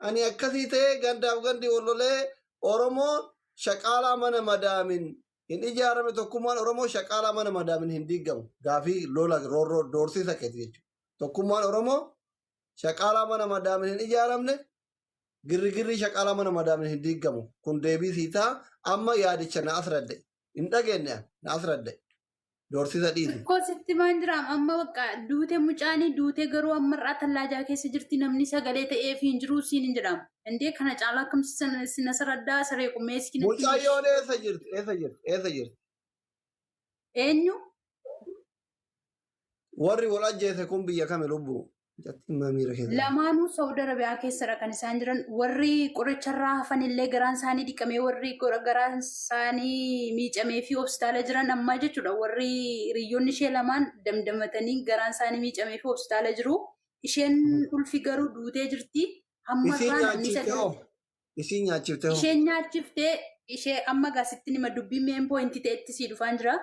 Ani akkasii ta'ee gandaaf gandi wal lolee Oromoon shaqaalaa mana madaamin hin ijaarame tokkummaan Oromoo shaqaalaa mana madaamin hin diigamu. Gaafii lola roorroo doorsiisa keeti jechuudha. Tokkummaan Oromoo shaqaalaa mana madaamin hin ijaaramne girrigirrii shaqaalaa mana madaamin hin diigamu. Kun deebii sii ta'a. Amma yaadicha na asradde. Hin dhageenye na asradde. Doorsisa dhiisi. Xiqqoo sitti maan jiraam amma bakka duute mucaanii duute garuu amma irraa tallaajaa keessa jirti namni sagalee ta'eef hin jiru siin hin jedhamu. Indee kana caalaa akkam sina saraddaa saree qumee si natti Mucayyoon eessa jirti? Eessa jirti? Eessa jirti? Eenyu? Warri wal ajjeese kun biyya kami lubbuu? Mucattiin maa miira keessa. Lamaanuu Saawud Arabiyaa keessadha kan isaan jiran. Warri qoricharraa hafan illee garaan isaanii dhiqamee warri garaan isaanii miicamee fi hospitaala jiran ammaa jechuudha. Warri hiriyyoonni ishee lamaan damdamatanii garaan isaanii miicamee fi hospitaala jiru. Isheen ulfi garuu duutee jirti. Hamma Isiin irraa namni nyaachifte sagalee hoo? Isiin nyaachifte hoo? Isheen nyaachiftee ishee amma gaasitti nima dubbii meen poointi ta'etti sii dhufaan jira.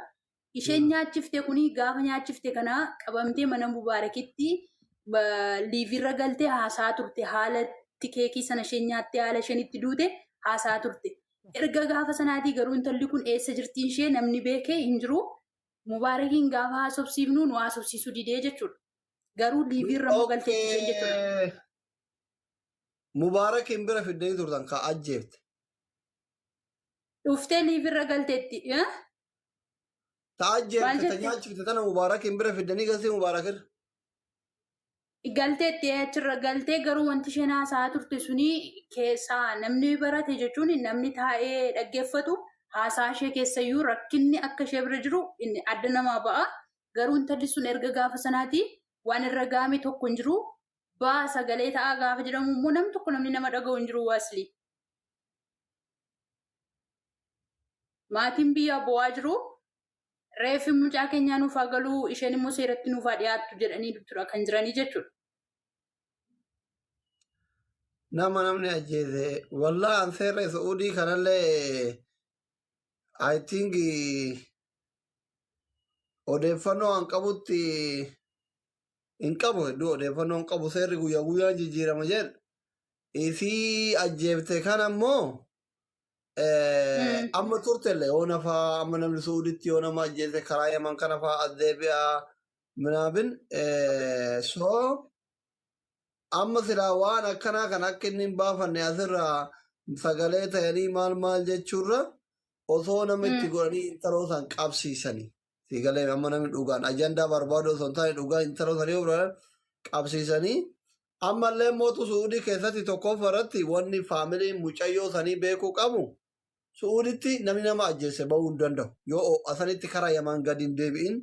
Isheen nyaachifte kuni gaafa nyaachifte kana qabamtee mana Mubaarakitti liiviirra galtee haasaa turte haala itti keekii sana isheen nyaattee haala isheen itti duute haasaa turte. Erga gaafa sanaatii garuu intalli kun eessa jirtiin ishee namni beekee hin jiru. Mubaarakiin gaafa haasofsiifnu nu haasofsiisuu didee jechuudha. Garuu liiviirra immoo galteetti isheen jechuudha. Okay. Mubaarakiin bira fiddanii turtan ka ajjeefte. Dhuftee liiviirra galteetti. Eh? Ta Maal ajjeefte ta jette? nyaachifte tana Mubaarakiin bira fiddanii galtee Mubaarakirra. Galteetti achirra galtee garuu wanti isheen haasa'aa turte suni keessaa namni barate jechuun namni taa'ee dhaggeeffatu haasaa ishee keessayyuu rakkinni akka ishee bira jiru inni adda namaa ba'a. Garuu intalli sun erga gaafa sanaati waan irra gahame tokko hin jiru. Ba'a sagalee ta'aa gaafa jedhamu immoo nam tokko namni nama dhaga'u hin jiru waasli. Maatiin biyyaa bo'aa jiru. Reeffi mucaa keenyaa nuuf haa galu, isheen immoo seeratti nuuf haa dhiyaattu jedhanii tura kan jiranii jechuudha. Nama namni ajjeese wallaahi an seerra Su'uudii kanallee I think odeeffannoo an qabutti hin qabu hedduu odeeffannoo hin qabu seerri guyyaa guyyaan jijjiirama jedhu. Isii ajjeefte kana immoo amma turtelle yoo nafaa amma namni Suuditti yoo nama ajjeese karaa Yaman kana faa as deebi'a minaabin so amma silaa waan akkanaa kan akka inni hin baafanne asirraa sagalee ta'anii maal maal jechuurra osoo nama itti godhanii intaloo san qabsiisanii. Sii galee amma namni dhugaan ajandaa barbaadu osoo hin taane dhugaa intaloo sanii yoo barbaadan qabsiisanii ammallee mootu Su'uudii keessatti tokkoffaa irratti wanni faamiliin mucayyoo sanii beekuu qabu Su'uuditti namni nama ajjeese bahuu hin danda'u. Yoo ho'a sanitti kara Yaman gadi hin deebi'in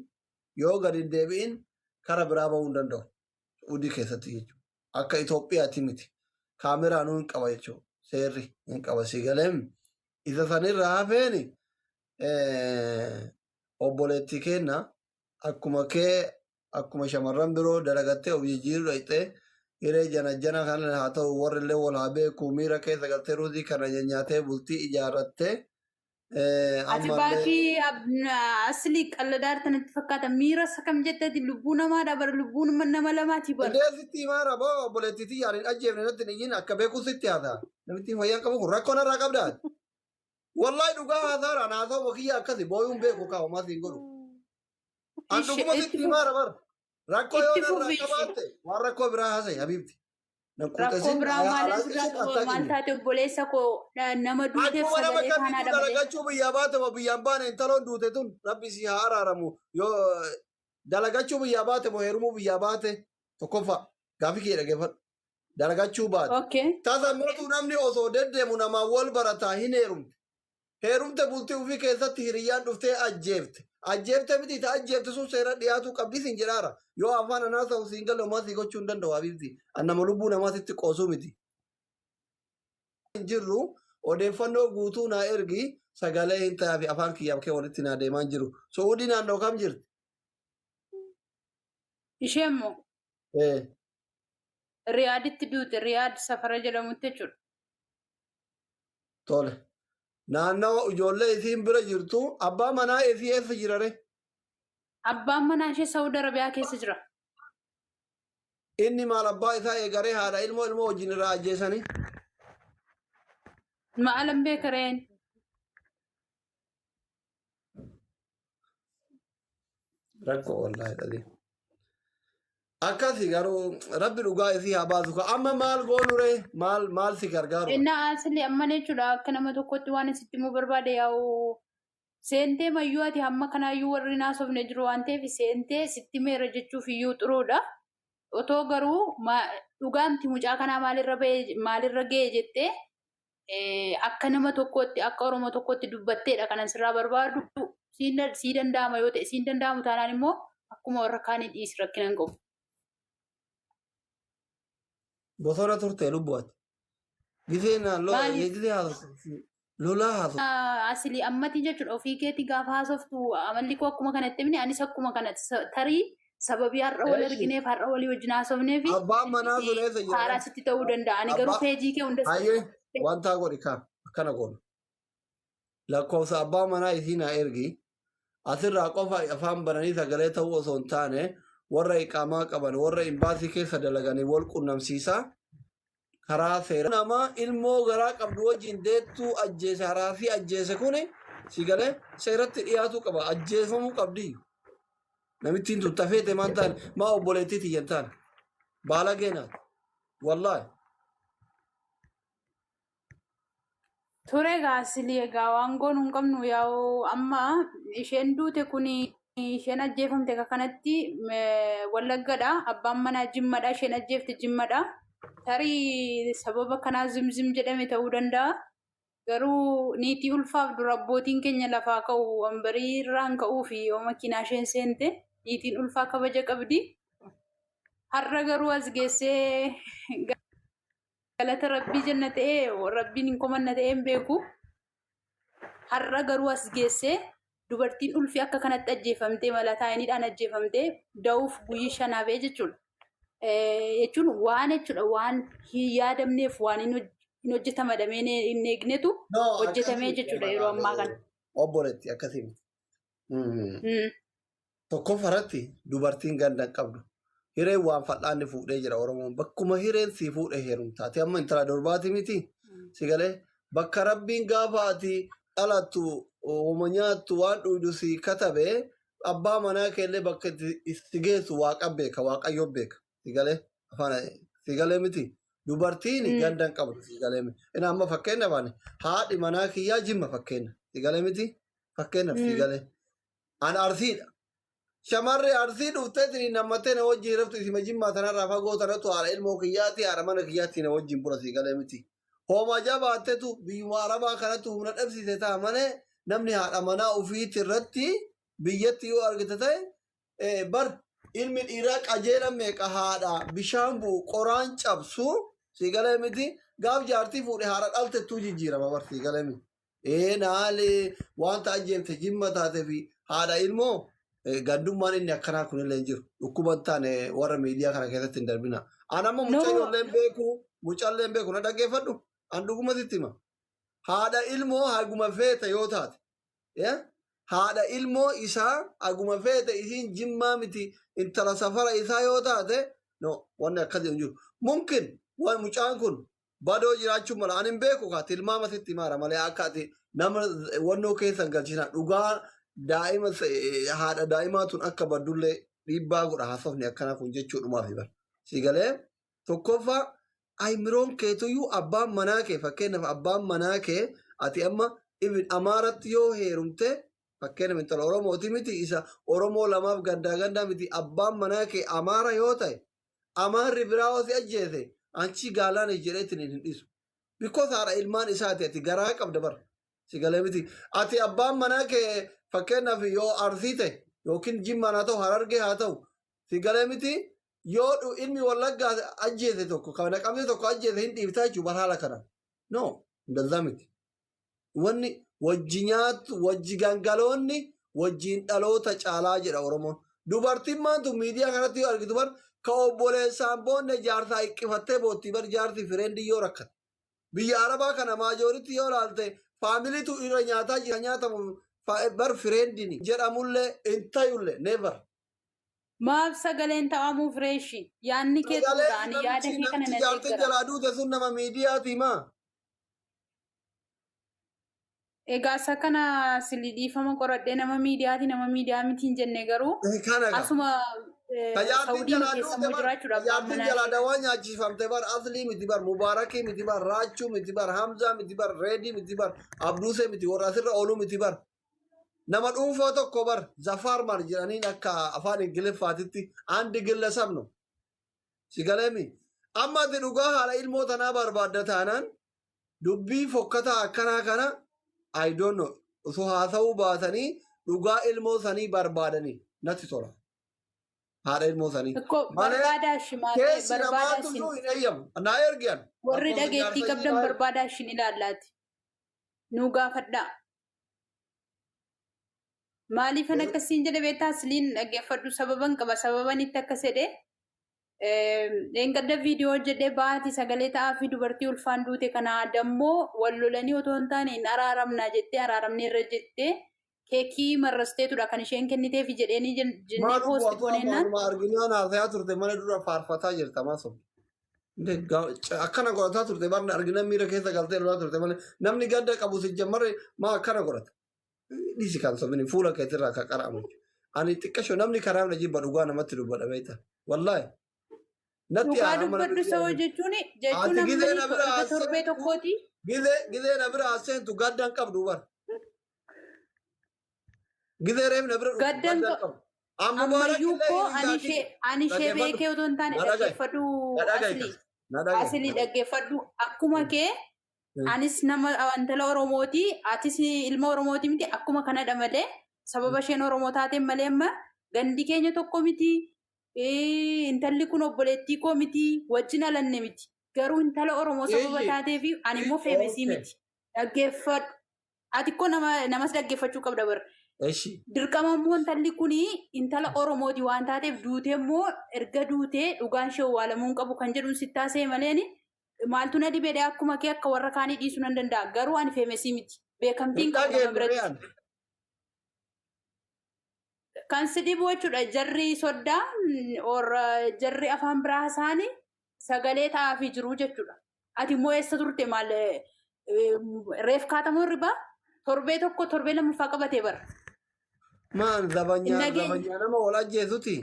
yoo gadi hin deebi'in kara biraa bahuu hin danda'u. Su'uudii keessatti jechuudha. Akka Itoophiyaati miti. Kaameraanuu hin qaba jechuudha. Seerri hin qaba sii galeem isa sanirra hafeeni obboleettii keenna akkuma kee akkuma shamarran biroo dalagattee of jijjiiruu dhaqxee hiree janajjana kana haa ta'u warri illee wal haa beeku miira keessa galtee ruuzii kana nyaatee bultii ijaarrattee Ati ammallee baakii asli qalladaar tanatti fakkaata miira isa kam jetteeti lubbuu namaadha bara lubbuu nama lamaati bara. Indee sitti himaa raboo obboleettii tiyyaan hin ajjeefne natti hin iyyin akka beeku sitti haasa'a. Namitti fayyaan qabu kun rakkoo narraa qabdaa. Wallahi dhugaa haasaara an haasa'uma kiyya akkasi booyuun beeku kaa homaa siin godhu. An Ishi dhuguma itti sitti fufi himaara bar. Rakkoo yoo itti narraa fufi ishi. qabaatte waan rakkoo biraa haasa'i habiibti. Nan Rakkoo quuxesin biraa maaliin sirraa alaaqisin qaba maal attaaqinni. taate obboleessa koo nama duuteef Akkuma nama sagalee kamiituu taanaadha malee. dalagachuu biyyaa baate moo biyyaan baane intaloon duute tun rabbi si haa araaramu yoo dalagachuu biyyaa baate moo heerumuu biyyaa baate tokkoffaa gaafii kee dhaggeeffadhu. Dalagachuu baate. Okay. Tasa mootuu namni osoo deddeemu namaan wal barataa hin heerumte. Heerumte bultii ofii keessatti hiriyyaan dhuftee ajjeefte. Ajjeefte miti ta ajjeefte sun seera dhiyaatuu qabdi sin jedhaara. Yoo afaan anaa ta'u siin galle homaa sii gochuu hin danda'u habiibti. An nama lubbuu namaa sitti qoosuu miti. Hin jirru odeeffannoo guutuu naa ergi sagalee hin ta'aa fi afaan kiyyaaf kee walitti naa deemaa hin jiru. Su'uudii naannoo kam jirti? Ishee immoo Eh. Riyaaditti duute Riyaad safara jedhamutti jechuudha. Tole. Naannawa ijoollee isiin bira jirtu abbaa manaa isii eessa jira ree? Abbaan manaa ishee Saawud Arabiyaa keessa jira. Inni maal abbaa isaa eegaree haadha ilmoo ilmoo wajjin irraa ajjeesanii? Maalan beekareen. Rakkoo wallaahi dhadhi. Akkasi garuu rabbi dhugaa isii haa baasu. Amma maal goonu ree? Maal maal si gargaaru? Innaa asli amma jechuudha akka nama tokkotti waan isitti himuu barbaade yaa'u seentee mayyuu ati hamma kanaayyuu warri naasofne jiru waan ta'eef seentee sitti meera jechuuf iyyuu xuruudha. Otoo garuu dhugaamti mucaa kanaa maalirra ba'e maalirra ga'e jettee akka nama tokkootti akka Oromoo tokkootti dubbatteedha kanan sirraa barbaadu. Sii danda'ama yoo ta'e siin danda'amu taanaan immoo akkuma warra kaanii dhiisi rakkina hin qabu. Bosona turte lubbu ati. Gisee naan Maaliif? gisee haasoftu lolaa haasoftu. Asli ammati jechuudha ofii keetii gaafa haasoftu amalli koo akkuma kanatti himne anis akkuma kanatti tarii sababii har'a wal argineef har'a walii wajjin haasofneef Abbaan manaa sun eessa jira? haaraa sitti ta'uu danda'a. Ani garuu peejii kee hunda Hayyee wanta godhi kaa akkana goona. Lakkoofsa abbaa manaa isii naa ergi. Asirraa qofa afaan bananii sagalee ta'uu osoo hin taane warra iqaamaa qaban warra imbaasii keessa dalaganii wal qunnamsiisaa. Karaa seera nama ilmoo garaa qabdu wajjin deettuu ajjeese haraasii ajjeese kuni si galee seeratti dhiyaatuu qaba ajjeefamuu qabdi. Namittiin tun tafeete maan taane maa obboleettii tiyyan taane baala geenaati wallaahi. Ture egaa asilii egaa waan goonu hin qabnu yaa'u amma isheen duute kun isheen ajjeefamte akka kanatti Wallaggadha. Abbaan manaa Jimmadha. Isheen ajjeefte Jimmadha. Tarii sababa kanaa zimzim jedhame ta'uu danda'a. Garuu niitii ulfaaf dura abbootiin keenya lafaa ka'u wambarii irraan ka'uu fi yoo makiinaa isheen seente niitiin ulfaa kabaja qabdi. Har'a garuu as geessee galata rabbii jenna ta'ee rabbiin hin komanna ta'ee hin beeku. Har'a garuu as geessee dubartiin ulfi akka kanatti ajjeefamtee malataayiniidhaan ajjeefamtee da'uuf guyyi shanaafee jechuudha. Jechuun waan jechuudha waan hin yaadamneef waan hin hojjetamadhamee hin eegnetu hojjetamee jechuudha yeroo ammaa kana. Obboleetti akkasii miti. Tokkoffaa irratti dubartiin ganda hin qabdu. Hireen waan fal'aanni fuudhee jira Oromoon. Bakkuma hireen sii fuudhe heerumta. Ati amma intala durbaati miti. Si galee bakka rabbiin gaafa ati dhalattu uuma nyaattu waan dhuydu si katabe abbaa manaa keellee bakka si geessu waaqa beeka waaqayyo beeka. Si galee afaan si galee miti. Dubartiin ganda hin qabdu si galee miti. Inni amma fakkeenyaaf ani haadhi manaa kiyyaa Jimma fakkeenya. Si galee miti. Fakkeenyaaf si galee. An Arsiidha. Shamarri Arsii dhuftee nammattee na wajjin raftu isima Jimmaa tanarraa fagoo tanatu haadha ilmoo kiyyaati haadha mana kiyyaatti na wajjin bula si galee miti. Hooma jabaattetu biyyuma Arabaa kanatti humna dhabsiise ta'a malee namni haadha manaa ofiitti irratti biyyatti yoo argite ta'e bar ilmi dhiiraa qajeela meeqa haadha bishaan bu'u qoraan cabsu si galee miti gaaf jaartii fuudhe haadha dhaltettuu jijjiirama bar si galee miti. Naali wanta ajjeemte Jimma taatee fi haadha ilmoo gandummaan inni akkanaa kunillee hin jiru. Dhukkuba hin taane warra miidiyaa kana keessatti hin darbina. An amma mucayyollee beeku, mucallee beeku na dhaggeeffadhu. An dhuguma sitti hima. Haadha ilmoo haguma feete yoo taate. Haadha ilmoo isaa haguma feete isiin Jimmaa miti intala safara isaa yoo taate no wanni akkasii hin jiru. Mumkin mucaan kun badoo jiraachuu mala ani hin beeku kaa tilmaama sitti himaara malee akka ati nama wannoo keessa hin galchina dhugaa daa'ima haadha daa'imaa tun akka baddullee dhiibbaa godha haasofni akkanaa kun jechuudhumaaf bara. Si galee tokkoffaa ayimiroon keetuyyuu abbaan manaa kee fakkeenyaaf abbaan manaa kee ati amma ibn Amaaratti yoo heerumte fakkeenyaaf intala Oromooti miti isa Oromoo lamaaf gandaa gandaa miti abbaan manaa kee Amaara yoo ta'e Amaarri biraa yoo si ajjeese anchi gaalaan jedheetiin hin dhiisu. Because haadha ilmaan isaati ati garaa qabda bara. Si galee miti. Ati abbaan manaa kee fakkeenyaaf yoo Arsii ta'e yookiin Jimmaan haa ta'u Harargee haa ta'u si galee miti yoo ilmi Wallaggaa ajjeese tokko kan Naqamtee tokko ajjeese hin dhiiftaa jechuudha bara haala kanaan. No, danda'a miti. Wanni wajji nyaattu wajji gangaloonni wajjiin dhaloota caalaa jedha Oromoon. Dubartiin maantu miidiyaa kanatti yoo argitu bar ka obboleessaan boonne jaarsaa hiqqifattee boottii bar jaarsi fireendii yoo rakkate. Biyya Arabaa kana maajoritti yoo ilaalte faamiliitu irra nyaataa jira nyaatamu bar fireendini jedhamullee hin tayullee never. Maaf sagaleen ta'amuu fireeshi yaadni kee Sagalee tuudha ani yaada namichi kee kana namichi na jaartiin deeggara. jalaa duute sun nama miidiyaati maa. Egaa isa kana silii dhiifama qoradhee nama miidiyaati nama miidiyaa miti hin jenne garuu Kana gaa. asuma Tajaajilli Saawudii jalaa keessa duute immoo bar, jiraachuudha abbaan tajaajilli manaa jalaa ishee. dawaa nyaachifamte bar, Aslii miti bar, Mubaarakii miti bar, Raachuu miti bar, Hamzaa miti bar, Reedii miti bar, Abduusee miti, warra asirra ooluu miti bar. Nama dhuunfaa tokko bar, Zafaar Mar jedhaniin akka afaan Ingiliffaatitti andi gillesab no. Si galeemi. Amma ati dhugaa haala ilmoo tanaa barbaadda taanaan dubbii fokkataa akkanaa kana, I don't know, osoo haasa'uu baatanii dhugaa ilmoo sanii barbaadanii natti tola. Haadha ilmoo sanii. Tokko Malee barbaadaa shimaatee keessi barbaadaa namaatu shin sun hin eeyyamu. Naa ergiyan. Warri Lakkoofsa dhageettii jaarsa qabdan ishii barbaadaa shin ilaallaati. Nuu gaafadhaa. Maaliifan akkasiin jedhe beektaa? Asliin dhaggeeffadhu, sababan qaba. Sababan itti akkas jedhe, dheengadda viidiyoo hojjedhee baati sagalee ta'aa fi dubartii ulfaan duute kana dammoo wal lolanii otoo hin taane hin araaramnaa jettee, araaramnee irra jettee keekii marrasteetudha kan isheen kenniteefi jedheenii jennee Maal post bu'aatu amma goneennaan. anuma arginaan haasayaa turte mana dura faarfataa jirta maasoo. Akkana godhataa turte barna arginaan miira keessa galtee lolaa turte malee namni gadda qabu si jammarre maa akkana godhata. Dhiisi kan sobini fuula keetirraa akka qara'amu. Ani xiqqasho namni karaa na jibba, dhugaa namatti dubbadha beekta. Wallaahi. Natti Dhugaa aara amma dubbadhu namni sa'oo jechuun jechuun Ati gizee amma na bira erga torbee seentu tokkooti. gizee na bira seentu gaddan qabdu bar. Gizee reef na bira dhuftu Gaddan gaddan qabdu. Amma Mubaarak ammayyuu illee koo ani hiriyaa ishee kiyya. ani ishee Dhaggeeffadhu. beekee otoo hin taane Na dhaga'i. dhaggeeffadhu Na dhaga'i. Asli. Na dhaga'i. Asli, dhaggeeffadhu, akkuma kee anis nama intala Oromooti, atis ilma Oromooti miti, akkuma kanadha malee sababa isheen Oromoo taateen malee amma gandi keenya tokko miti. Intalli kun obboleettii koo miti, wajjin alanne miti, garuu intala Oromoo sababa Eeyyee. taateef ani immoo famous miti. Dhaggeeffadhu, ati koo nama namas dhaggeeffachuu qabda bara. Eshi. Dirqama immoo intalli kun intala Oromooti waan taateef duutee immoo erga duutee dhugaan ishee owwaalamuu hin qabu kan jedhuun sittaasee maleen maaltu na dhibeedha, akkuma kee akka warra kaanii dhiisuu nan danda'a, garuu ani famous miti, beekamtiin Hin qabu nama dhageenye biratti. re'an. Kan si dhibu jechuudha jarri soddaa or jarri afaan biraa isaanii sagalee ta'aafii jiru jechuudha. Ati immoo eessa turte? Maal reef kaatamoo ribaa torbee tokko torbee lammaffaa qabatee bara. Maan zabanyaa Hin dhageenye. zabanyaa nama wal ajjeesuti.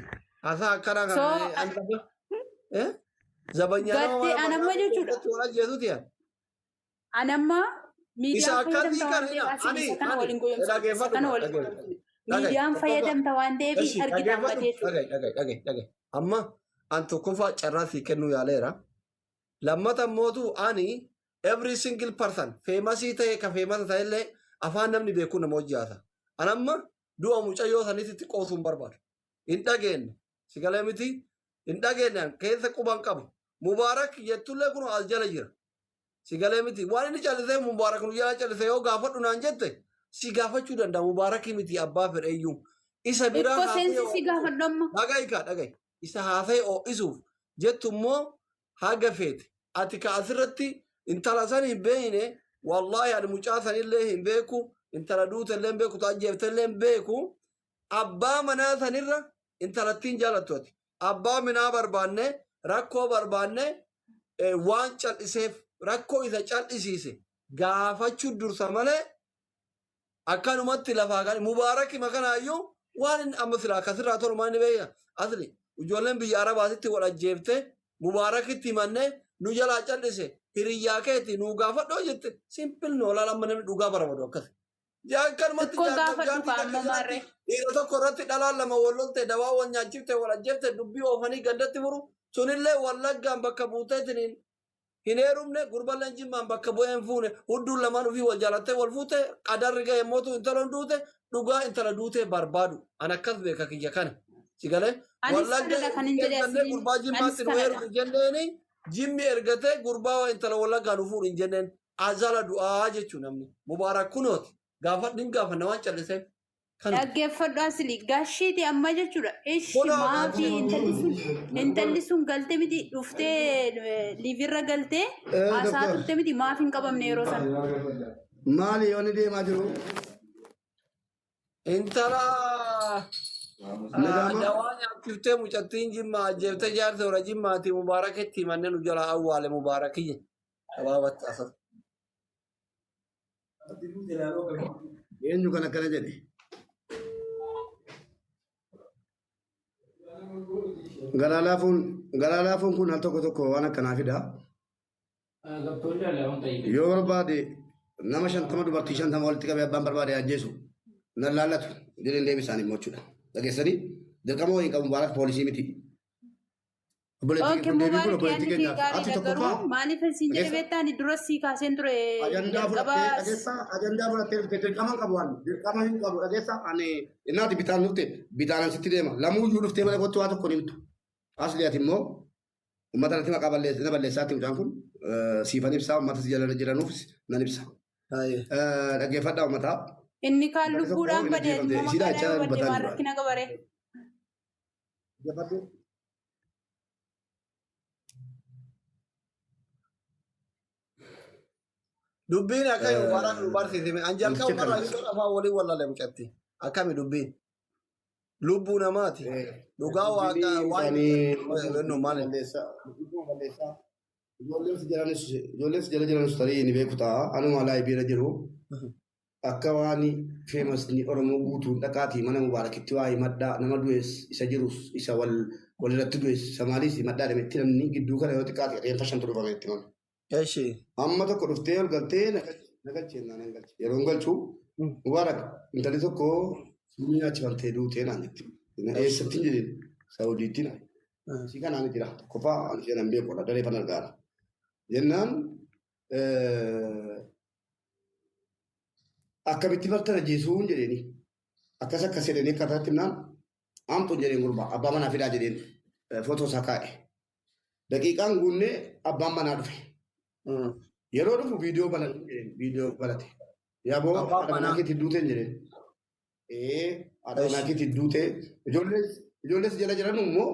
Haasaa akkanaa So kana. Eh? Zabanyaa nama gaddee mana anamma barnootaa jechuudha. keessatti wal ajjeesuti. Anamma Isa miidiyaan akkasii fayyadamta kana waan ta'eef hina. asii Ani isa kana ani waliin goyomsinu. Isa dhaggeeffadhu kana gaa waliin dhaggeeffadhu. goyomsinu. Dhaga'i Miidiyaan tokkoffaa. fayyadamta waan ta'eef Eshi argita dhaggeeffadhu. ammate jechuudha. Dhaga'i dhaga'i dhaga'i dhaga'i. Amma an tokkoffaa carraa sii kennuu yaaleera. Lammata mootu ani every single person famous ta'e ka famous ta'ellee afaan namni beeku nama hojjaata. An amma du'a mucayyoo sanitti qoosuu hin barbaadu. Hin dhageenye. Si galee miti? Hin dhageenye, an keessa quban qabu. Mubaarak jettullee kun as jala jira. Si galee miti? Waan inni callisee Mubaarak nu jala callisee yoo gaafadhu naan jette si gaafachuu danda'a. Mubaarakii miti, abbaa fedheeyyuu. Isa biraa Ikkoo haasa'ee seensi si gaafadhu amma. Dhaga'i kaa dhaga'i. Isa haasa'ee ho'isuuf jettu immoo haga feete. Ati ka asirratti intala san hin beekne, wallaahi ani mucaa sanillee hin beeku, intala duutellee hin beeku, ajjeeftellee hin beeku. Abbaa manaa sanirra intalattiin jaalattu ati. Abbaa minaa barbaanne, rakkoo barbaanne, waan cal'iseef rakkoo isa cal'isiise gaafachuu dursa malee akkanumatti lafaa kan Mubaarakii makanaayyuu waan inni amma silaa akkasirraa tolu maan inni beeya asli ijoolleen biyya arabaatitti wal ajjeefte Mubaarakitti himanne nu jalaa cal'ise, hiriyyaa keeti nuu gaafadhoo jette, simple noolaal. Amma namni dhugaa barbaadu akkas. Akkanumatti Ikkoo jaarsaaf gaafadhu jaartii kaa takka amma jalatti maarree. dhiira tokko irratti dhalaan lama wal lolte, dawaa wal nyaachifte, wal ajjeefte, dubbii oofanii gandatti furu. Sunillee Wallaggaan bakka buuteetiin hin heerumne, gurballeen Jimmaan bakka bu'ee hin fuune. Hudduun lamaan ofii wal jaalattee wal fuute, qadarri ga'e mootu intaloon duute. Dhugaa intala duutee barbaadu an akkas beeka kiyya kana si galee. Anis Wallagga kanadha kan hin jedhe ergannee asliin. gurbaa Anis Jimmaatti nu kanadha. heerumu jenneeni, Jimmi ergatee gurbaa intala Wallaggaa nu fuudhu hin jenneen. Azala du'aa jechuu namni Mubaarak kunooti gaafadhin gaafanna waan calliseef kanuma. Dhaggeeffadhu asli gaashiiti amma jechuudha. Ishi Kunoo maafi gaashii. Intalli sun galte miti, dhuftee liivirra galtee haasaa Doktor. turte miti, maaf hin qabamne yeroo sana? Maali yoonni deemaa jiru? Intala Nagaama? dawaa nyaachiftee mucattiin Jimmaa ajjeeftee jaarsa warra Jimmaati Mubaarakitti himannee nu jala awwaale Mubaarakiyya gabaabatti asas. Eenyu kan akkana jedhe? Garaa laafuun kun al tokko tokko waan akkanaa fida. Yoo barbaade nama 50 dubartii 50 walitti qabee abbaan barbaade ajjeesu nan laallatu jedheen deebisaan immoo jechuudha. Dhageessanii dirqama wayii qabu Mubaarak poolisii miti. Obboleettii Okay, kun deebiin kun Mubaarak obboleettii yaadni kee keenyaaf. Ati gaariidha tokkoffaa garuu maaliif isin jedhe dhageessa beektaa ani dura sii kaaseen ture ajandaa jalqaba fudhattee dhageessa ajandaa fudhattee dhufte dirqama hin qabu ani dirqama hin qabu dhageessa ani innaati bitaan dhufte bitaan asitti deema lamuuyyuu dhuftee mana kootti waa tokko hin himtu. Asli ati immoo uummata irratti maqaa balleessa na balleessaatti mucaan kun siifan ibsaa uummata si jala jiranuuf nan ibsa. Haye. Dhaggeeffadhaa uummataa. Inni kaan Intalli tokko lubbuudhaan hin badee ajjeefamte immoo isiidha maqaadhaan jechaa yoo badde dubbataa maal jiru. rakkina qabare. Dhaggeeffadhu. Dubbiin akkami Mubaarak nu barsiisime. An Namticha jalqaba kana. irraa yoo afaan waliin wallale mucatti. Akkami dubbiin? Lubbuu namaati. Dhugaa waaqa Dubbiin waan isaanii jennu maali? balleessaa. Lubbuu balleessaa. Ijoolleen si jala jiranis tarii ni beeku ta'a. Anuma laayibii irra jiru. Akka waan feemasni Oromoo guutuun dhaqaatii mana Mubaarakitti waa himadhaa nama du'es isa jirus isa wal walirratti du'es isa maaliis himadhaa demetti namni gidduu kana yoo xiqqaate reenfa shantu dhufame itti mame. Eshi. Amma tokko dhuftee ol galtee na galchee naan hin galche. Yeroo hin galchu Mubaarak intalli tokko summii nyaachifamtee duutee naan jetti. Eessatti hin jedhin Saawudiitti naan. Isii kanaan jira. Tokkoffaa ani isheen hin beeku daree fan argaara. Jennaan akkamitti bartan ajjeesuu hin jedheeni. Akkas akkas jedhanii akkataatti himnaan amtuun jedheen gurbaa abbaa manaa fidaa jedheen footoo isaa kaa'e. Daqiiqaan guunnee abbaan manaa dhufe. Yeroo dhufu viidiyoo banate jedheen viidiyoo banate. Yaaboo Abbaan haadha manaa manaa. keetti duuteen jedheen. Haadha manaa Eshi. keetti duutee ijoollees jala jiran immoo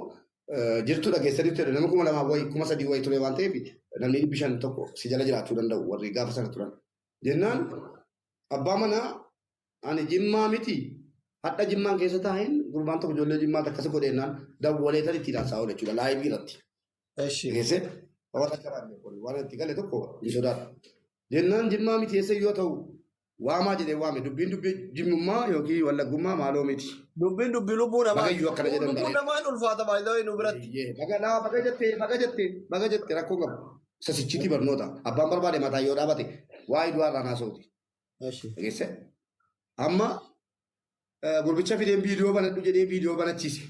jirtu dhageessanitti jedhe nama 2000 wayi 3000 wayi ture waan ta'eef namni 500 tokko si jala jiraachuu danda'u warri gaafa sana turan. Jennaan abbaa manaa ani jimmaa miti hadha jimmaan keessa taa'een gurbaan tokko ijoollee jimmaa akkas godheennaan dawwalee tan ittiin haasa'aa oole jechuudha laayivii irratti. Eshi. Geesse waan akka baanne kun waan itti gale tokko hin sodaatu. Jennaan jimmaa miti eessa yoo ta'u waamaa jedhee waame dubbiin dubbii jimmummaa yookiin wallaggummaa maaloo miti. Dubbiin dubbii lubbuu namaati. Bagayyuu akkana jedhan Lubbuun bareeda. namaan ulfaata baay'ee nu biratti. Baga laa baga jettee baga jettee baga jettee rakkoo qabu. Isa sichiitii barnoota. Abbaan barbaade mataa yoo dhaabate waa'ee du'aa irraa naasa'uti. Eshi. Dhageesse? Amma gurbicha fideen viidiyoo banadhu jedhee viidiyoo banachiise.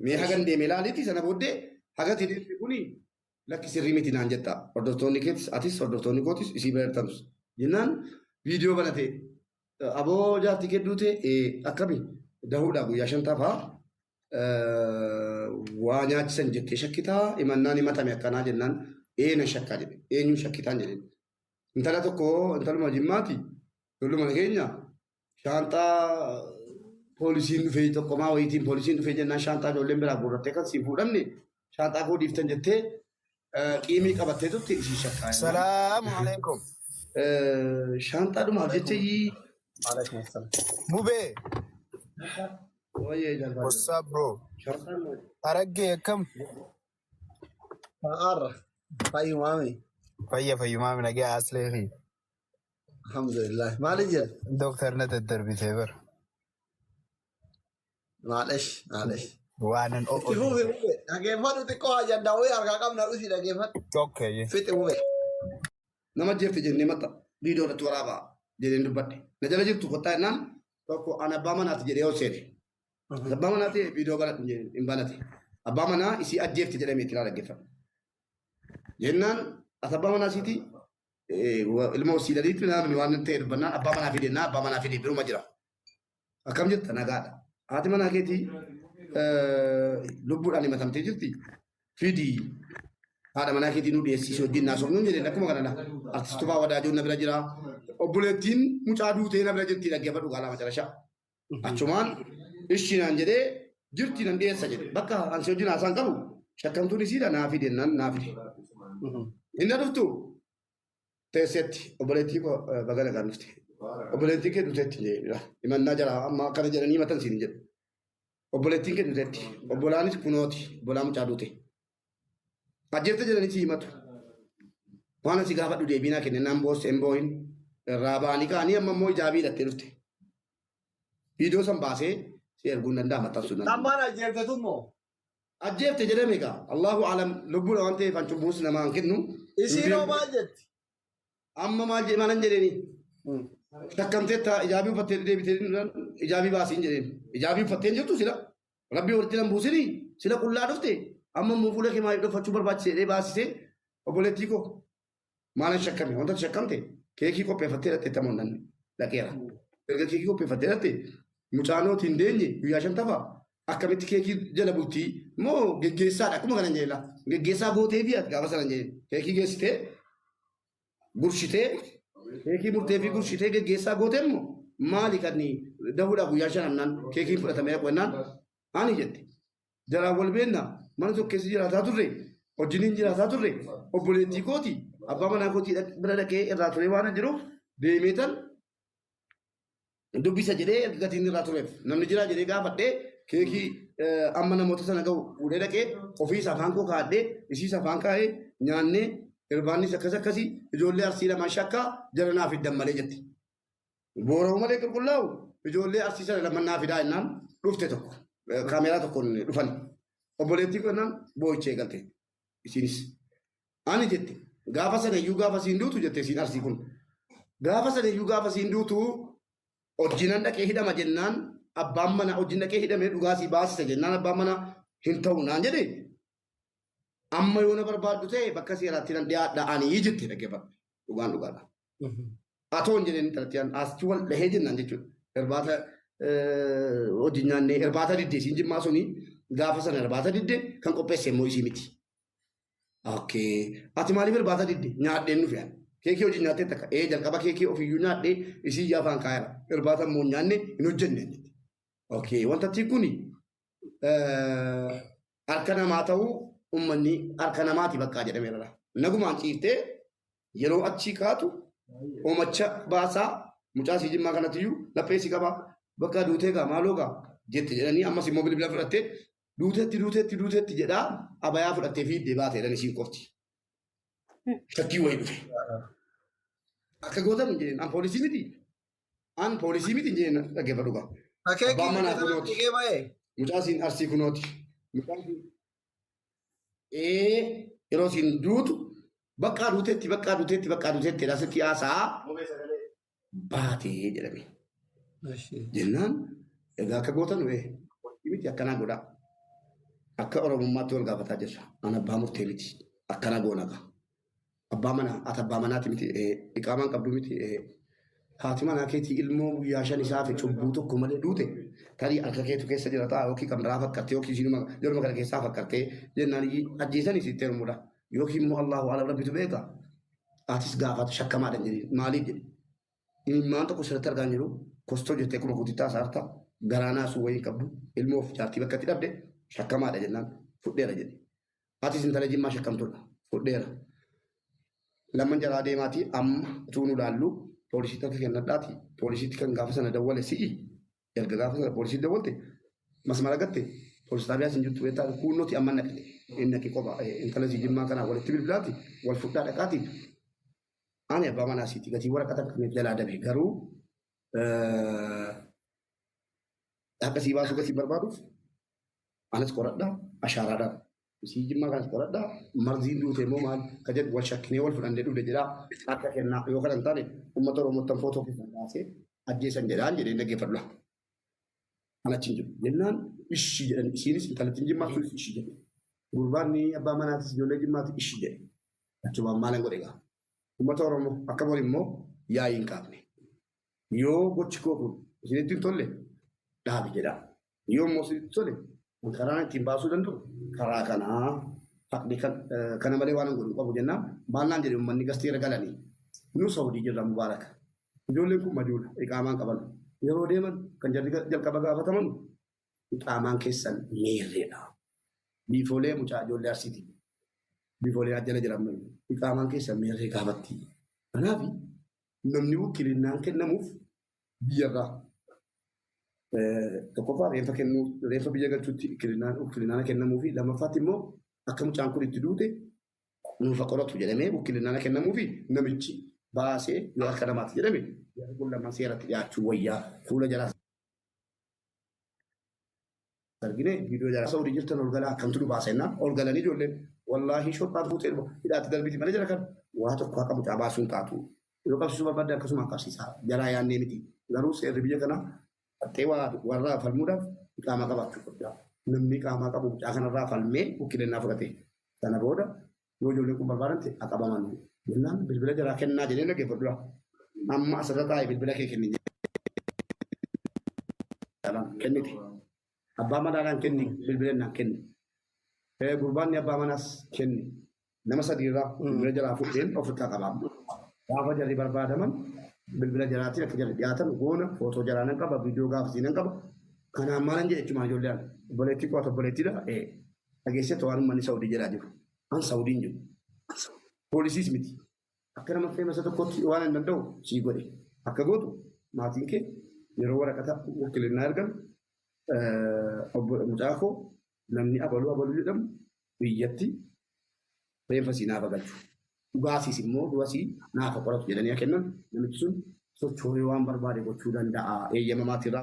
Mee hagan deeme ilaaliiti sana booddee hagati deemte kuni lakki sirrii miti naan jetta. Hordoftoonni keetis atis hordoftoonni kootis isii bira jirtanus. Jennaan viidiyoo banate aboo jaartii kee duute akkami dahuudhaa guyyaa 5 waa nyaachisan jettee shakkitaa himannaan himatame akkanaa jennaan na shakkaa jedhe eenyuun shakkitaan jedheen. Intala tokko intaluma jimmaati ijoolluma keenya shaanxaa poolisiin dhufee tokkomaa wayiitiin poolisiin dhufee jennaan shaanxaa ijoolleen biraa guurrattee kan siin fuudhamne shaanxaa koo dhiiftan jettee qiimii qabattee turte ishii shakkaa jennaan. Salaamu alaikum. Shaanxaa dhumaaf jecha iyyii Alaikum assalam. Mubee, wayyee jalbaa what's up bro? Shaanxaan Harargee akkam? Har'a. Fayyumaami. Fayya fayyumaa nagaa aslee fi Alhamdulillah. Maali jira? dooktar na daddarbitee bara. Maalesh. Maalesh. Waanan Itti fufi mube. Dhageeffadhu xiqqoo ajandaa wayii harkaa qabna dhusi dhageeffadhu. Okay. Fixi mube. Nama jeefte jennee maxxa viidiyoo irratti waraabaa jedheen dubbadhe. Na jala jirtu kottaa jennaan tokko ani abbaa manaati jedhee ol seene. Abbaa manaati viidiyoo banadhu jedheen hin banate. Abbaa manaa isii ajjeefte jedhamee itti dhaggeeffadhu. Jennaan ati abbaa manaa isiiti ilma hosiidhaniitti namni waan ta'e dubbannaan abbaa manaa fide naa abbaa manaa fide biruma jira. Akkam jetta nagaadha. Haati manaa keetii lubbuudhaan himatamtee jirti. Fidii haadha manaa keetii nu dhiyeessisi wajjin naasofnuun jedheen akkuma kana artistummaa wadaajoon na bira jira. Obboleettiin mucaa duutee na bira jirti dhaggeeffadhu qaalaa macarashaa. Achumaan ishii naan jedhee jirti nan dhiyeessa jedhe. Bakka ansi wajjin haasaan qabu shakkamtuun isiidha naa fide naan naa fide. Inni dhuftu teessetti obboleettii koo baga nagaan dhufte. Obboleettiin kee duuteetti jedhee himannaa jala amma akkana jedhanii himatan siin jedhu. Obboleettiin kee duuteetti. Obbolaanis kunooti. Obbolaa mucaa duute. Ajjeefte jedhanii si himatu. Waan asi gaafadhu deebii naa kenne naan boosse hin boohin. Irraa ba'anii ka'anii amma immoo ijaabii hidhattee dhufte. Viidiyoo san baasee si erguun danda'a maxxansuu danda'a. Ammaan ajjeeftetu immoo. Ajjeefte jedhame egaa Allahu alam lubbuudha waan ta'eef an cubbuus namaa hin kennu. Isiin hoo maal jetti? Amma maal jedhe maalan jedheeni? Shakkamteetta ijaabii uffattee deebitee ijaabii baasiin jedheen. Ijaabii uffattee hin jirtu sila. Rabbii walitti nan buusinii sila qullaa dhufte amma immoo fuula kee maaliif dhokfachuu barbaachise jedhee baasisee obboleettii koo maalan shakkame wanta shakkamte keekii qopheeffattee dhatte tamoon nan dhaqeera. Erga keekii qopheeffattee dhatte mucaanoo hin deenye guyyaa shantafa akkamitti keekii jala bultii moo geggeessaadha akkuma kana hin jedhe geggeessaa gootee fi ati gaafa sana hin jedhe keekii geessitee gurshitee keekii murtee fi gurshitee geggeessaa gootee immoo maali kan dahuudhaaf guyyaa shan keekiin fudhatamee dhaqu jennaan ani jette jaraan wal beenna mana tokko keessa jiraataa turre wajjiniin jiraataa turre obboleettii kooti abbaa manaa kootii bira dhaqee irraa turee waan jiruuf deemee tan dubbisa jedhee erga gatiin irraa tureef namni jiraa jedhee gaafadhee keekii amma namoota sana ga'u fuudhee dhaqee ofiis afaan koo kaa'adhee isiis afaan kaa'ee nyaannee irbaannis akkas akkasii ijoollee arsii lamaan shakkaa jala naa fiddan malee jette. Boora'u malee qulqullaa'u ijoollee arsii sana lamaan naa fidaa jennaan dhufte tokko kaameeraa tokkoon dhufan obboleettii koo jennaan boo'icha eegalte isiinis. Ani jette gaafa sana iyyuu gaafa siin duutu jette isiin arsii kun gaafa sana iyyuu gaafa siin duutu hojjinan dhaqee hidhama jennaan abbaan mana hojii dhaqee hidhamee dhugaasii baasisa jennaan abbaan mana hin ta'u naan jedhe amma yoo na barbaaddu ta'e bakka seeraatti nan dhiyaadha ani jette dhaggeeffadhu dhugaan dhugaadha. Atoon jedheen intalatti asii wal dhahee jennaan jechuudha. Irbaata hojii nyaannee irbaata diddee isiin jimmaa suni gaafa sana irbaata diddee kan qopheesse immoo isii miti. Okay. Ati maaliif irbaata didde nyaadheen nufi ani. Keekii hojii nyaattee takka ee jalqaba keekii ofiiyyuu nyaadhee isii afaan kaayera irbaata immoo nyaanne hin hojjenne. Okay. Wanta kuni harka namaa ta'uu uummanni harka namaati bakka jedhameera. Nagumaan ciiftee yeroo achii kaatu oomacha baasaa mucaa sii jimmaa kanattiyyuu laphee si qabaa bakka duutee gaa maaloo gaa jette jedhanii ammas immoo bilbila fudhattee duuteetti duuteetti duuteetti jedhaa abayaa fudhattee fiiddee baate jedhan isiin qofti. Shakkii wayii dhufe. Akka gootan hin jedheen an poolisii miti. An poolisii miti hin jedheen dhaggeeffadhu gaa. Abbaan manaa kunooti. Mucaa siin arsii kunooti. Yeroo siin duutu bakka duuteetti bakka duuteetti bakka duuteetti asitti haasaa baatee jedhame. Jennaan egaa akka gootan miti akkanaa godhaa. Akka Oromummaatti wal gaafataa jirra. An abbaa murtee miti. Akkana goona gaa. Abbaa manaa ati abbaa manaati miti iqaamaan qabdu miti haati manaa keetii ilmoo guyyaa shan isaa fi cubbuu tokko malee duute tarii harka keetu keessa jira ta'a yookiin kan biraa fakkattee yookiin isiinuma yeruma kana keessaa fakkattee jennaan ajjeesanii sitti heerumuudha. Yookiin immoo Allahu alam rabbitu beeka. Atis gaafatu shakkamaadha jedhee maaliif jedhe. Imimmaan tokko sirriitti argaa jiru kostoo jettee kuma kutittaa saarta garaanaa sun wayii qabdu ilmoof jaartii bakka itti dhabde shakkamaadha jennaan fudheera jedhe. Atis intala jimmaa shakkamtuudha fudheera. Lamman jalaa deemaati amma utuu nu laallu poolisiitti akka kennadhaati poolisiitti kan gaafa sana dawwale si'i erga gaafa sana poolisiitti dawwalte masmara gatte poolisii xaabiyaa sin jirtu beektaa kuunnoti amma naqe inni naqe qofa intala sii jimmaa kanaa walitti bilbilaati wal fudhaa dhaqaati ani abbaa manaa siiti gatii waraqata kamiif jalaa dabe garuu akka sii baasuu gatii barbaaduuf anas qoradhaa ashaaraadhaan sii jimmaa kanas qoradhaa marziin duute immoo maal ka jedhu wal shakkinee wal fudhannee dhufne jedhaa akka kennaa yoo kana hin taane uummata Oromootti footoo keessan kaasee ajjeesan jedhaan jedhee dhaggeeffadhu. An achi hin jiru. Jennaan ishii jedhan isiinis intalattiin jimmaa sunis ishii jedhe. Gurbaan abbaa manaatis ijoollee jimmaati ishii jedhe. Achumaan maalan godhe egaa. Uummata Oromoo akka bor immoo yaa'ii hin kaafne. Yoo gochi koo kun isinitti hin tolle dhaabi jedha. Yoo immoo isinitti tole karaan ittiin baasuu danda'u karaa kanaa haqni kana malee waan hin godhu qabu jennaan maal jedhe uummanni gasteera galanii nu Saudii jirra mubaaraka. Ijoolleen kun maduudha iqaamaan qaban. Yeroo deeman kan jalqaba gaafataman iqaamaan keessan meerreedha. Biifoolee mucaa ijoollee arsiiti. Biifoolee ajjala jiran iqaamaan keessan meerree gaafatti. Kanaaf namni wakkilinnaan kennamuuf biyyarraa tokkoffaa reenfa kennuu reenfa biyya galchuutti wakkilinnaan kennamuu fi lammaffaatti immoo akka mucaan kun itti duute nuufa qoratu jedhamee wakkilinnaan kennamuu fi namichi Baasee yoo harka namaatti jedhame jarri kun lamaan seeratti dhiyaachuu wayyaa fuula jalaa argine viidiyoo jalaa Saudii jirtan ol galaa akkamtu nu baasa jennaan ol galanii ijoolleen wallaahi shorxaan fuutee dhufa hidhaatti darbiti malee jara kan waa tokko akka mucaa baasuun taatu yoo qabsiisuu barbaadde akkasuma qabsiisaa jalaa yaannee miti garuu seerri biyya kanaa qaxxee warraa falmuudhaaf qaamaa qabaachuu qabda. Namni qaamaa qabu mucaa kanarraa falmee bukkilennaa fudhate sana booda yoo ijoolleen kun barbaadante aqabaman jennaan bilbila jalaa kennaa jedhee dhaggeeffadhu. Amma asirra taa'ee bilbila kee kenni kennite. Abbaa manaadhaan kenni bilbila naan kenni. Gurbaanni abbaa manaas kenni. Nama sadiirraa bilbila jalaa fudheen ofirraa qabaa. Gaafa jarri barbaadaman bilbila jalaatiin akka jarri dhiyaatan goona footoo jalaa nan qaba viidiyoo gaafasii nan qaba. Kanaan maalan jedhe jechuudha ijoolleen obboleettii qo'atu obboleettiidha. Dhageessee waan uummanni Saudii jedhaa jiru. An Saudiin jiru. Poolisiis miti. Akka nama feemasa tokkotti waan hin danda'u sii godhe. Akka gootu maatiin kee yeroo waraqata wakiilinnaa ergan mucaa koo namni abaluu abaluu jedhamu biyyatti reenfa sii naafa galchu. Dhugaasiis immoo du'asii naafa qoratu jedhanii kennan namichi sun socho'ee waan barbaade gochuu danda'a. Eeyyama maatiirraa.